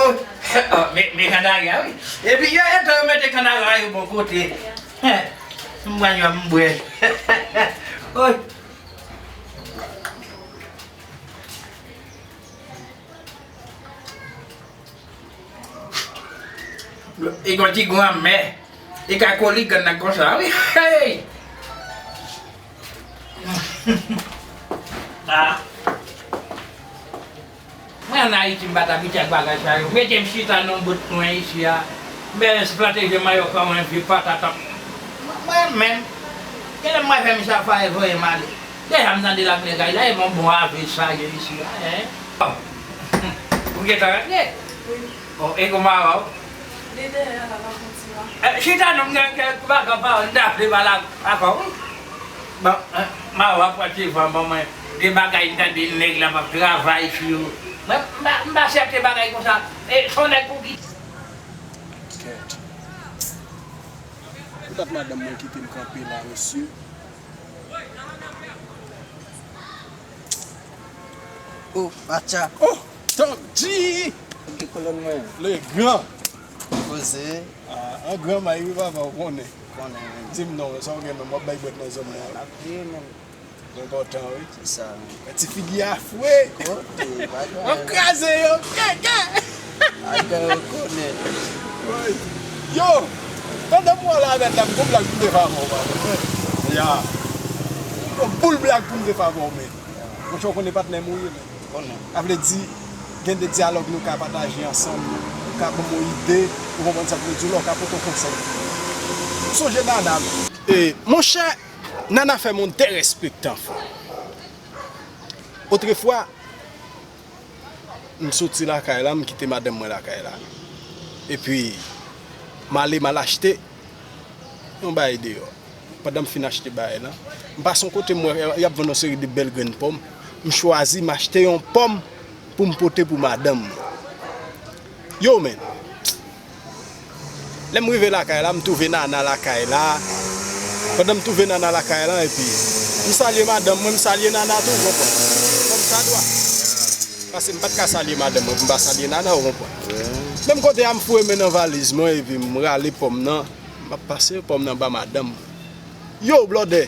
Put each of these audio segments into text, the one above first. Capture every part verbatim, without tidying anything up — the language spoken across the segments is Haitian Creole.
Oh, oh, men, men kanari a, wi. Epi yo, etan yo mete kanari a yo bò kote. Hen, m pran yon, m bwè. Oh. E gon ti gou anmè. E ka kolik grann nan konsa, wi. Hey! Ah. Mwen ann Ayiti, m pa t abitye ak bagay sa yo. Mete m chita nan yon bout kwen isi a. M bezwen pwotèje mayòk an, yon vye patat. Mwen menm, genlè m wè fè misye ap fè voye m ale. Deja m tande l ap negay la, e yon bon avi sa gen isi a, en. Ou gentan rantre? Wi. Bon, e kòman w? Li dèyè a la, l ap kontinye. Eh, chita non, m gen kèk bagay pa, m ta vle pale ak, ak ou, wi. Bon, eh, ma w ap pran ti van ban mwen. Gen bagay m tande nèg la p ap travay sou yo. Mwen, m pa, m pa aksepte bagay konsa. E, se yon nèg pou ki. Kèt. Poutèt madanm mwen kite m kanpe la, mesye. Oh, Patcha. Oh, Tom G! Ki kolòn mwen? Le gran. Poze. Ah, an gran may wi papa, ou konnen. Konnen, men. Di m non, sa w gen menm, w ap bay bwèt nan zòn mwen. N ap viv, men. Enpòtan, wi. Se sa, men. Ti figi a fre. Kote, pa gen. W ap kraze yo, kèkè. Atè yo konnen. Woy. Yo, pandan m wè w la avè l la, m gon blag pou m te fè avè w, papa. Ya. M gon boul blag pou m te fè avè w, men. Monchè, w konnen patnè m ou ye, men. Konnen. Sa vle di, gen de dyalòg nou ka pataje ansanm, ou ka ban m yon ide, ou konprann sa m vle di w la, ou ka pote yon konsèy. M sonje Nana, men. E, monchè, Nana fè m yon derespektan, frè. Otrefwa, m soti lakay la, m kite madanm mwen lakay la. Epi, m ale, m al achte yon bagay deyò. Pandan m fin achte bagay la, m pase yon kote, m wè y ap vann yon seri de bèl grenn pòm. M chwazi, m achte yon pòm pou m pote pou madanm mwen. Yo, men. Lè m rive lakay la, m twouve Nana lakay la. Pandan m twouve Nana lakay la, epi m salye madanm mwen, m salye Nana tou, ou konprann. Kòm sa dwa. Paske m pa t ka salye madanm mwen pou m pa salye Nana, ou konprann. Menm kote a, m foure men nan valiz mwen, epi m rale pòm nan, m ap pase pòm nan ba madanm mwen. Yo, blòdè!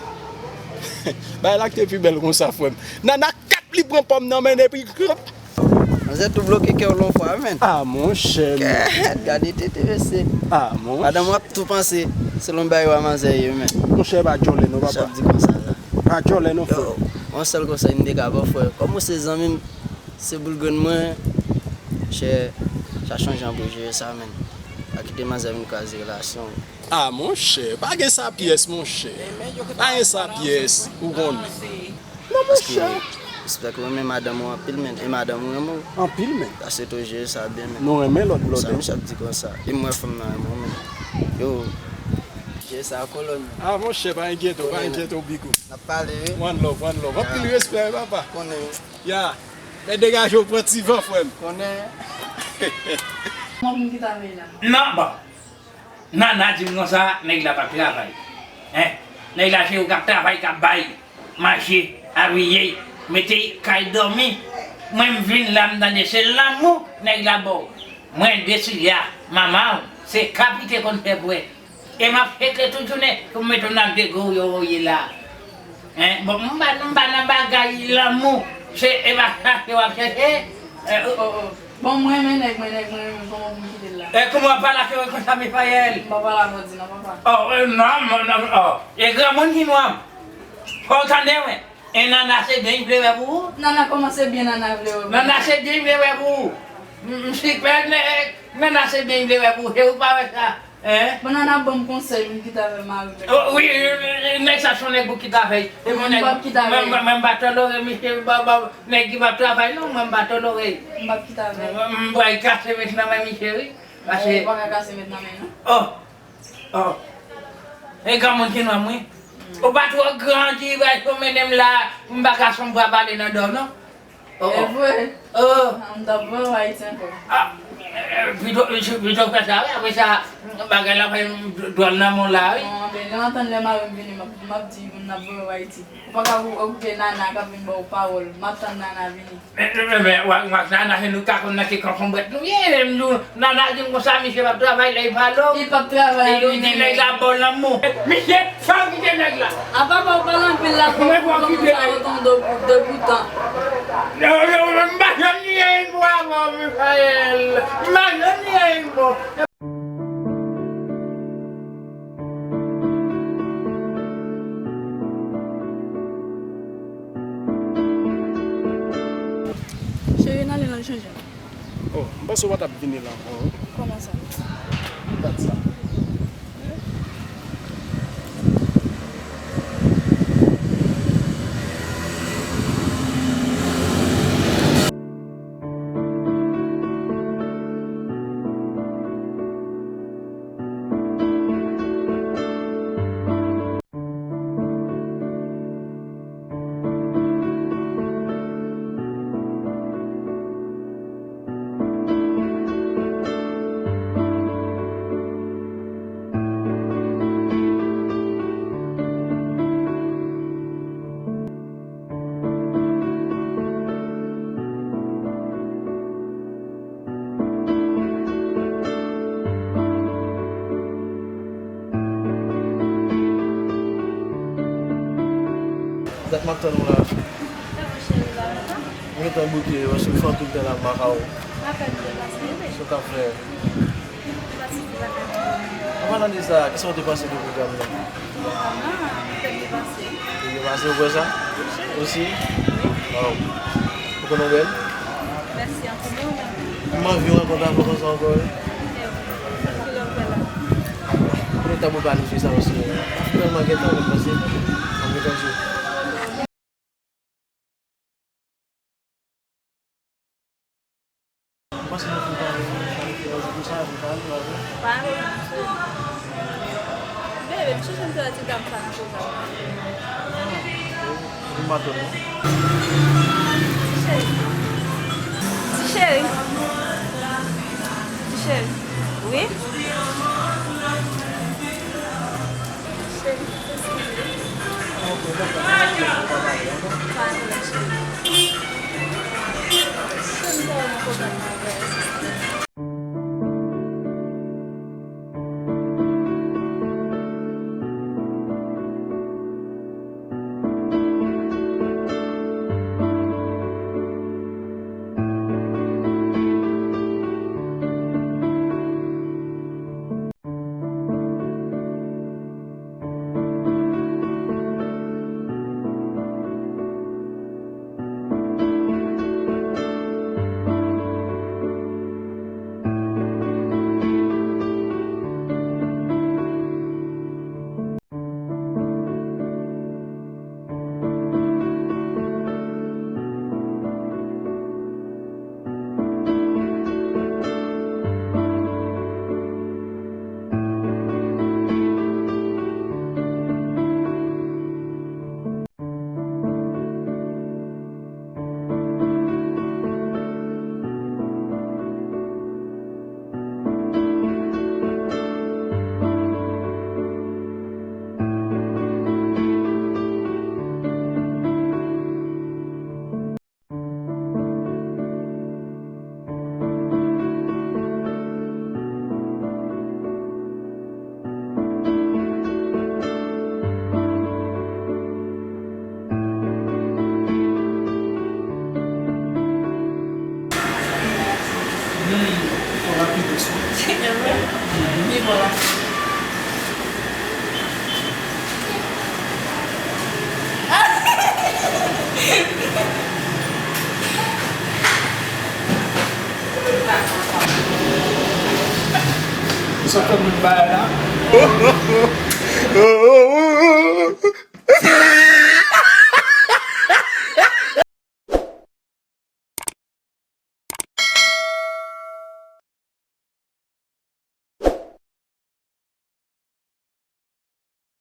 Bagay la ki te pi bèl konsa, frè m. Nana kap li pran pòm nan men epi. Manzè tou bloke kè w lon fwa, men. Ah, monchè, men. Kèt, gade tete, mesye. Ah, monchè. Madanm w ap tou panse, selon bagay w a manzè ye, men. Monchè, pa djòlè non, papa. Sa di konsa la. Pa djòlè non, frè. Yo, yon sèl konsèy m te ka ba w, frè. Kòm ou se zanmi m, se boul grenn mwen, chè, chache yon jan pou jere sa, men. Pa kite manzè vin kraze relasyon w. Ah, monchè, pa gen sa pyès, monchè. Pa gen sa pyès, ou konnen. Non, monchè. Respè, ou renmen madanm ou anpil, men. E madanm ou renmen w. Anpil, men. Sa se tou jere sa byen, men. Nou renmen lòt, blòdè. Sa misye ap di konsa. E m wè fanm nan renmen w, men. Yo, jere sa kolòn. Ah, monchè, pa enkyete w, pa enkyete w, Bigo. N ap pale, wi. One love, one love. Anpil respè, wi, papa. Konnen. Ya. Lè degaje w pran ti van, frè m. Konnen. Mwen, m ki ta veye la. Non, bon. Nana di m konsa, nèg la p ap travay. Hein? Nèg la se ou k ap travay, k ap bay manje, abiye, mete kay dòmi. Mwen, m vin la, m tande se lanmou nèg la ba w. Mwen, desi a, manman w, se kapite konn fè vre. E m ap fete tout jounen pou m mete w nan degou yo ou ye la. Hein? Bon, m pa, m pa nan bagay lanmou. Se, e pa sa ke w ap chèche? Eh, oh, oh. Bon, mwen renmen nèg mwen, nèg mwen renmen m, kòman pou m kite l la? Eh, kòman w ap pale ak yo konsa, Mifayèl? M pa pale avè w di non, papa. Oh, eh, non, non, non, oh. E granmoun ki nwa m. Fò w tande mwen. E Nana se byen li vle wè pou ou? Nana kòman se byen Nana vle wè pou ou? Nana se byen li vle wè pou ou. M, m sipè, men, Nana se byen li vle wè pou ou. Se ou pa wè sa. Hein? Bon, Nana ban m konsèy, m kite avè mari m. Oh, wi, wi, wi, nèg sa se yon nèg ou kite avè l. E mwen, m p ap kite avè l. Mwen, mwen, mwen m pa tolere misye, ba, ba, nèg ki p ap travay non, mwen m pa tolere. M p ap kite avè l. Mwen, m pral kase met nan men misye, wi. Paske... Ou pa ka kase met nan men, non. Oh, oh. E granmoun ki nwa m, wi. Ou pa twò gran, ki va mennen m la, m pa ka son bra pale nan dò, non. Oh, oh. E vre? Oh. M t ap voye w Ayiti ankò. Ah, eh, pito, pito fè sa, wi. Apre sa, bagay la fè m dwòl nan men w la, wi. Lè m antann lè mari m vini, m ap, m ap di moun n ap voye w Ayiti. Ou pa ka okipe Nana k ap vin ba w pawòl. M ap tann Nana vini. Men, men, men, men, w ak, w ak Nana, se nou ka konn nan ki konkonbrèt nou ye. M di w, Nana di m konsa, misye p ap travay, lè li pale w. Li p ap travay, li di nèg la ba w lanmou. Misye, fè w kite nèg la. A papa, ou pale anpil la, fò w konn sa yo tonbe de boutan. Yo, yo, m pa janm ni anyen pou avè w, Michael. M pa janm ni anyen pou Cheri, n ale nan chanje. Oh, m panse w pa t ap vini la ankò, wi. Kòman sa? Ki dat sa? Dat m ap tann ou la. Mwen gentan bouke, paske m fè anpil tan la m pa ka wè w. Sa w t ap fè? An palan de sa, kisa w te panse de pwogram nan? Pwogram nan, li trè byen pase. Li byen pase, ou kwè sa? Wi, cheri. Ou si? Wi. Waw. Ou konnen w bèl? Mèsi anpil, ou menm? M anvi rankontre avè w konsa ankò, wi. Ki lè w kwè la? Konnen tan pou planifye sa, paske m ap finalman gen tan, mwen panse. M ap gen tan di w. Ou panse nou fin pale, nou fin pale, nou fin pale, nou pale? Pa anyen, non, cheri. Bebe, m chèche m te wè ti dam sa nan pwogram nan. Ou maton, non? Ti cheri. Ti cheri. Ti cheri. Wi? Sa fè moun bagay la.